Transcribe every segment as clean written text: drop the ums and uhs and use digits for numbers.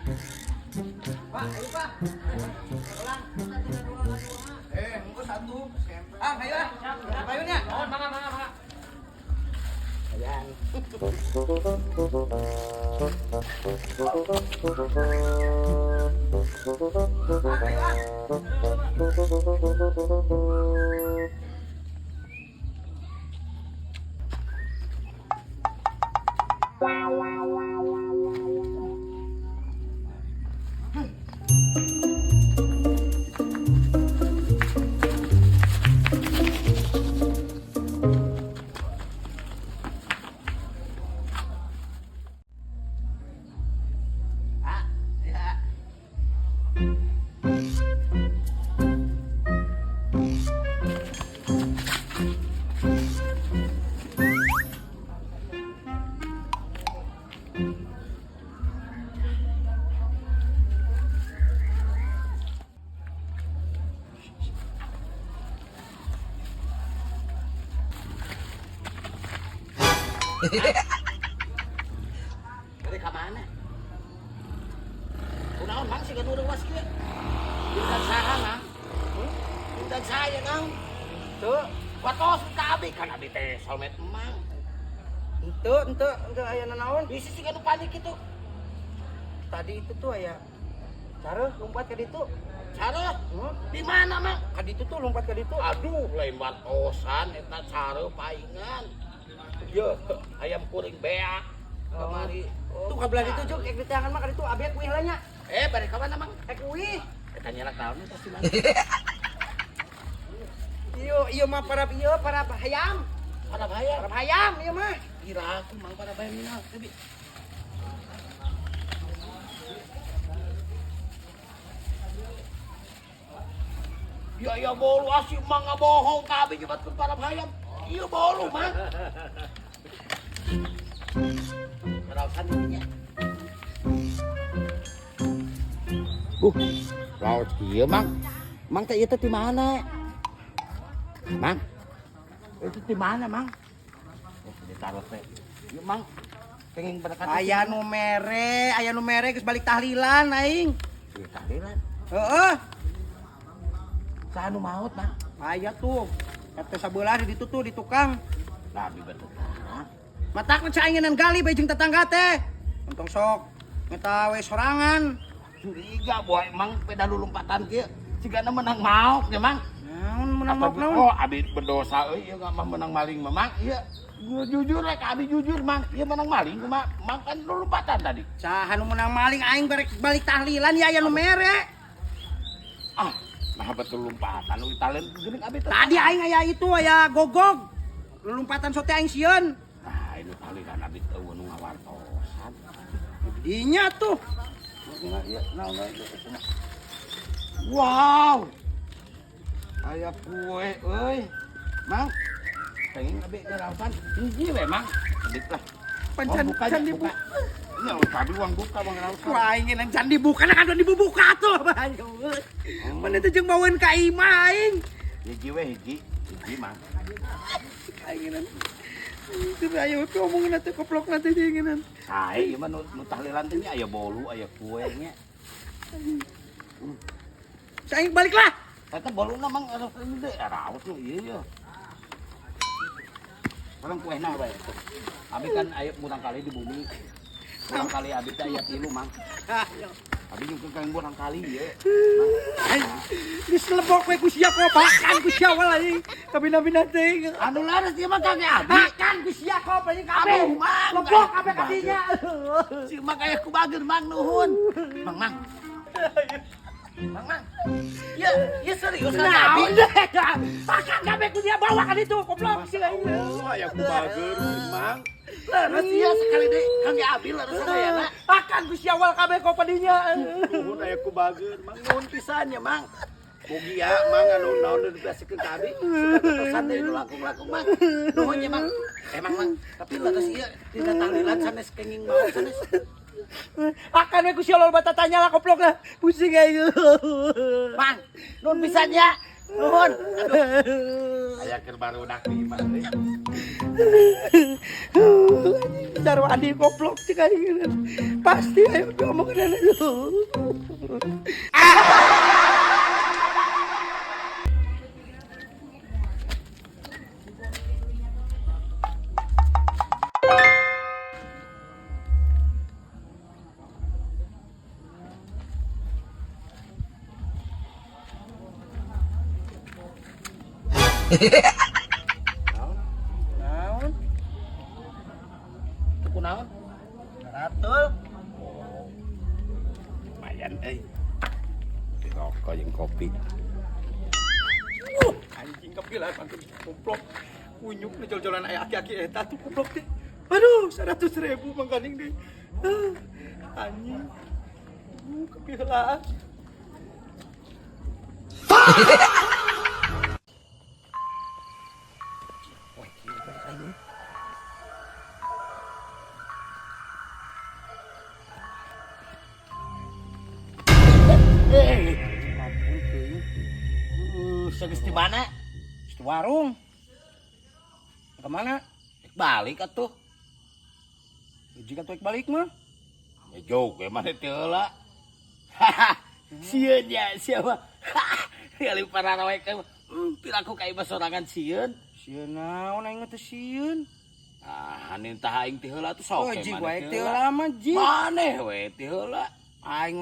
Pak, ayo Pak. Ulang. Eh, engko satu. Ah, ayo ah. Payunnya. Oh, mangga mangga mangga. Ayan. Ah, ayo ah. Ah, ya. Dari ka mana? Kunaon mang siga nu reuwas kieu? Diundang saha mang? Hmm? Diundang saya naon? Tuh, Watos ka abi kan abi teh soulmate emang. ente ente ente aya nanaon? Bisi siga nu panik kitu. Tadi itu tuh aya cara lompat ke ditu. Cara Hmm? di mana mang? Ka ditu tuh lompat ke ditu. Aduh, lain watosan eta cara paingan. Yo, ayam kuring beak kamari. Tuh ka belah ditu juk ek diteangan mah ka ditu abi ek uih lah nya. Eh, bari ka mana mang? Ek uih. Eta nyelak naon eta si mang? Iyo iyo mah para iyo para hayam. Pada bayar. Para hayam ieu mah. Kira aku mang pada bayar minal, tapi Ya ya bolu asih mang ngabohong ka abi nyebatkeun para hayam. Ieu bolu mang. Rausan nya. Raos kieu mang. Mang teh ieu teh di mana? Mang. Itu di mana, Mang? Oh, ditaruh teh. Ieu Mang. Pengen berkat. Aya nu mere geus balik tahlilan aing. Ieu tahlilan. Heeh. Saha nu maot, Mang? Aya tuh. RT sabelah di ditu tuh di tukang. Lah abi betah. Matak mah caingenan gali bae jeung tetangga teh. Untung sok ngeta we sorangan. Curiga boy emang peda lompatan kieu. Sigana menang maok ya, Mang. Naon menang maok naon? Oh, abi berdosa euy ieu mah menang maling mah, Mang. Ieu jujur rek abi jujur, Mang. Ieu menang maling kumaha? Mang kan lompatan tadi. Saha nu menang maling aing barek balik tahlilan ya aya nu mere. Ah, nah betul lompatan lu talen geuning abi teh. Tadi aing aya itu aya gogog. Lompatan sote aing sieun. Nah, ini tahlilan abi teh eueuh nu ngawartosan. Dinya tuh. Wow. Aya kue euy. Mang. Pengen abi ngaraosan hiji we, Mang. Adik lah. Pancan Oh, buka, can buka. dibuka. Nya tadi uang buka bang ngaraosan. Wah, aing ngeunang can dibuka nah kan dibuka tuh. Ayo. Mana teh jeung baweun ka imah aing. Hiji we hiji, hiji Mang. Aing ngeunang. Itu ayo tuh omongin atuh koplok nanti jeung ngeunang. Sae ieu mah nu tahlilan teh nya aya bolu, aya kue nya. Saing baliklah. Eta boluna Mang raos gede, raos nu ieu ye. Sekarang kuehna bae. Abi kan aya murang kali di bumi. Murang kali abi teh aya tilu, Mang. Abi nyungkeun ka murang kali ye. Geus lebok we ku sia kok makan ku sia wal anjing. Kabina-bina teuing. Anu laras ieu mah kage abi. Makan ku sia kok anjing kabeh. Aduh, Mang. Lebok kabeh ka dinya. Si Mang aya ku bager Mang nuhun. Mang Mang. Mang Mang. Ieu ieu serius kan abi. Naon deh. Makan kabeh ku sia bawa ka ditu goblok sia aing. Oh, aya ku bager Mang. Leres ieu sekali deui kage abi leres sadayana. Makan ku sia wal kabeh kok padinya. Nuhun aya ku bager Mang nuhun pisan ya Mang. Mugi ya Mang anu naon nu dibasikeun ka abi. Suka ketosan deui nu langkung-langkung Mang. Nuhun ya Mang. Emang Mang, tapi leres ieu dina tahlilan sanes kenging maot sanes. Makan we ku sia lol tanya lah goblok lah. Pusing aing. Mang, nuhun pisan ya. Nuhun. Aduh. Aya keur barudak di imah euy. Sarwadi goblok cek aing. Pasti ayo diomongin itu. Naon? Tuku naon? Ratul. Lumayan euy. Di rokok jeung kopi. Anjing kepilah pantun goblok. Kunyuk nu jol-jolan aya aki-aki eta tuh goblok teh. Aduh, 100.000 mangkaning deui. Anjing. Kepilaan. Eh, Segeus di mana? Di warung. Kemana? Balik atuh. Jika tuh balik mah. Ya jauh ge mana teu heula. Sieun ya siapa? Kali para rawe piraku ka imah sorangan sieun. Sieun naon aing mah teu sieun. Ah, hanin tah aing teh heula tuh sok Oh, ge jig maneh wae teh teu heula. lama jig. Maneh we teh heula. Aing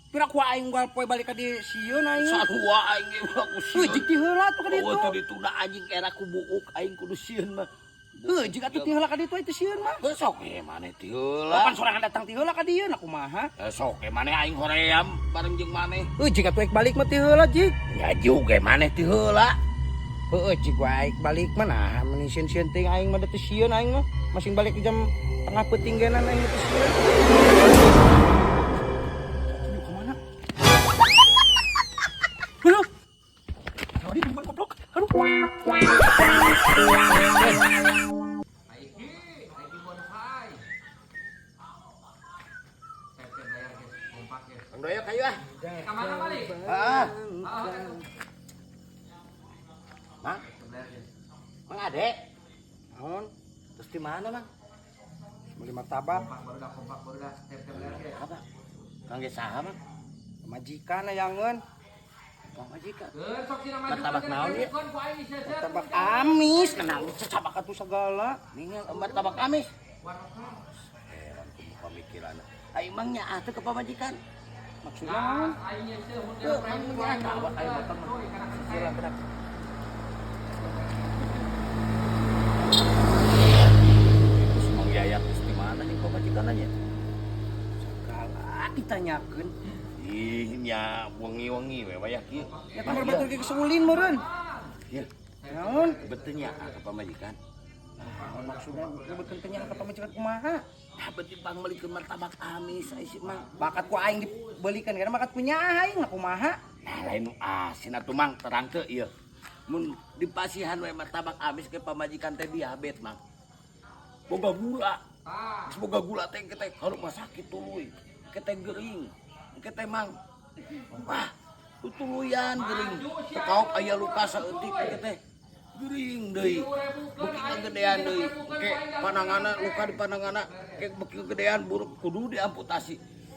piraku aing unggal poe balik ka di sieun aing. Sarua aing ge mah ku Heuh, sieun. jig teu heula tuh ka ditu. Oh, tuh ditunda anjing era ku buuk aing kudu sieun mah. Heuh, jig atuh teu heula ka ditu teu sieun mah. Heuh, sok ge maneh teh heula. Kapan sorangan datang teu heula ka dieu na kumaha? Eh, sok ge maneh aing hoream bareng jeung maneh. Heuh, jig atuh balik mah teu heula jig. Ya juga maneh teu heula. Heuh, jig wae balik mah nah meni sieun-sieun teuing aing mah da teu sieun aing mah. Masing balik jam tengah peuting genan aing mah teu sieun. Aduh, kemana? Aduh. Sorry, bukan goblok. Aduh. Kang Doyok ayo ah. Kemana balik? Ah. Mang. Mang Ade. Naon? Terus di mana, Mang? Beli martabak. Apa? Kang ge saha, Mang? Majikan ayangeun. Pamajikan. Martabak naon ieu? Martabak amis, naon cacabak atuh segala. Ningal martabak amis. Heran ku pamikiranna. Ai mang nyaah teu ka pamajikan. Maksudna naon? Teu, mang nyaah ka awak aya motor mah. Sila gerak. Terus Mang Yayat geus di mana jeung pamajikanna nya? Segala ditanyakeun. Ih, nya wengi-wengi we wayah kieu. Ya kamar batur ge geus ulin meureun. Ieu, Naon? betul nyaah ka pamajikan. Naon maksudna betul teh nyaah ka pamajikan kumaha? Nah, berarti pangmeulikeun martabak amis ai si Mang. Bakat ku aing dibelikan karena bakat ku nyaah aing lah kumaha? Nah, lain nu asin atuh Mang, terang teu ieu. Mun dipasihan we martabak amis ke pamajikan teh diabet, Mang. Boga gula. Geus boga gula teh ke teh ka rumah sakit tuluy. Ke teh gering. Ke teh Mang. Wah, tutuluyan gering. Teu kaok aya luka saeutik ke teh. Gering deui. Beuki kagedean deui. Ke pananganna luka di pananganna ke beuki kagedean buruk kudu diamputasi.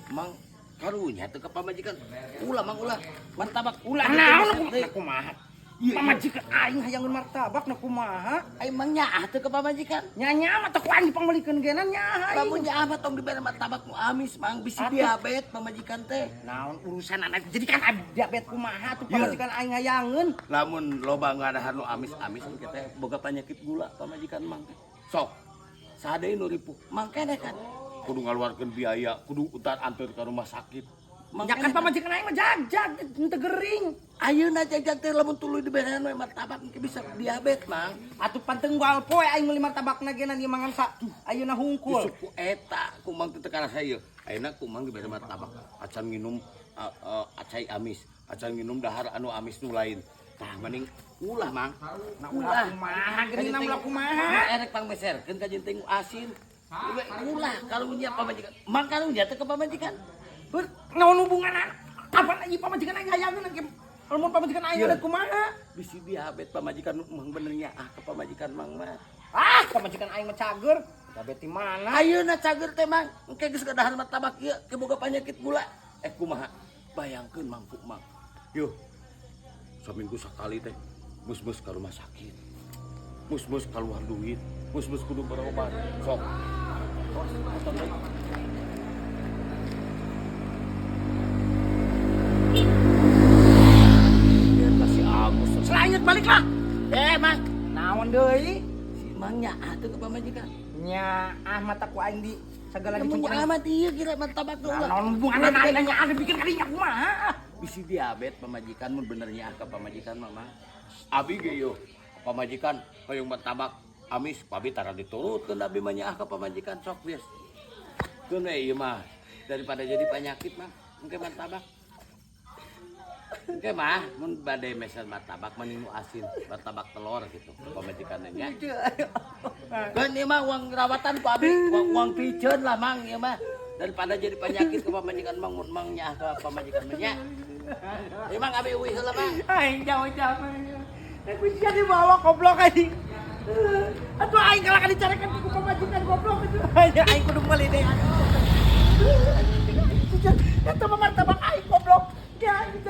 Mang karunya teu ka pamajikan. Ulah Mang ulah. Martabak Ulah naon kumaha? Iya, Pamajikan aing hayangeun martabak na kumaha? Ai mang nyaah teu ka pamajikan. Nya-nya mah teh ku aing dipangmeulikeun genan nyaah aing. Lamun nyaah mah tong dibere martabak nu amis Mang, bisi Atuh. diabet pamajikan teh. Naon urusan anak jadi kan diabet kumaha tuh Iya. pamajikan aing hayangeun. Lamun loba ngadahar nu amis-amis engke teh boga penyakit gula pamajikan Mang teh. Sok. Saha deui nu ripuh? Mang keneh kan. Kudu ngaluarkeun biaya, kudu utar anteur ka rumah sakit. Mang Ya kan pamajikan aing mah jag-jag teu gering. Ayeuna jag-jag teh lamun tuluy diberean we martabak engke bisa diabet Mang. Atuh panteng unggal poe aing meuli martabakna genan ieu mangan sa ayeuna hungkul. Justru ku eta ku Mang teh teu karasa ieu. Ayeuna ku Mang dibere martabak acan nginum acai amis, acan nginum dahar anu amis nu lain. Tah mending ulah Mang. Nah ulah kumaha geuning ulah kumaha? Erek pangmeserkeun ka jeung teh nu asin. Ulah karunya pamajikan. Mang karunya teh ka pamajikan. Heuh, naon hubunganna? Kapan ieu pamajikan aing hayangeun engke lamun pamajikan aing Iya. ada kumaha? Bisi diabet pamajikan Mang bener nyaah ka pamajikan Mang mah. Ah, pamajikan aing mah cager. Diabetes mana? Ayeuna cager teh, Mang. Engke geus kadahar martabak ieu ke boga penyakit gula. Eh, kumaha? Bayangkeun, Mang, ku Mang. Yo. Saminggu sakali teh mus-mus ka rumah sakit. Mus-mus keluar duit, mus-mus kudu berobat. Sok. Awas, potong deui. Biar kasih Agus. Selanjut baliklah. Eh, Mang. Naon deui? Si Mang nyaah teu ka pamajikan. Nya ah mata ku aing di segala Kamu dicungkuran. amat iya kira martabak tuh ulah. Naon hubunganna aing nanya ada bikin kadinya kumaha? Bisi diabet pamajikan mun bener nyaah ka pamajikan mah, Mang. Abi ge yo pamajikan hoyong martabak amis ku abi tara diturutkeun, abi mah nyaah ka pamajikan, sok bias. Keun we ieu mah daripada jadi penyakit, Mang. Engke martabak. Engke mah mun bade meser martabak mending nu asin, martabak telur gitu pamajikanna nya. Keun ieu mah uang rawatan ku abi, uang piceun lah, Mang, ieu mah. Daripada jadi penyakit ke pamajikan, Mang, mun Mang nyaah ka pamajikan mah nya. Ieu, Mang, abi uih heula, Mang. Aing jauh-jauh. Aku sia dibawa goblok aing. Aduh, aing kalah dicarekan ku pamajikan goblok itu. Aing kudu meuli deui aduh. Eta mah martabak aing goblok. Ya, aing.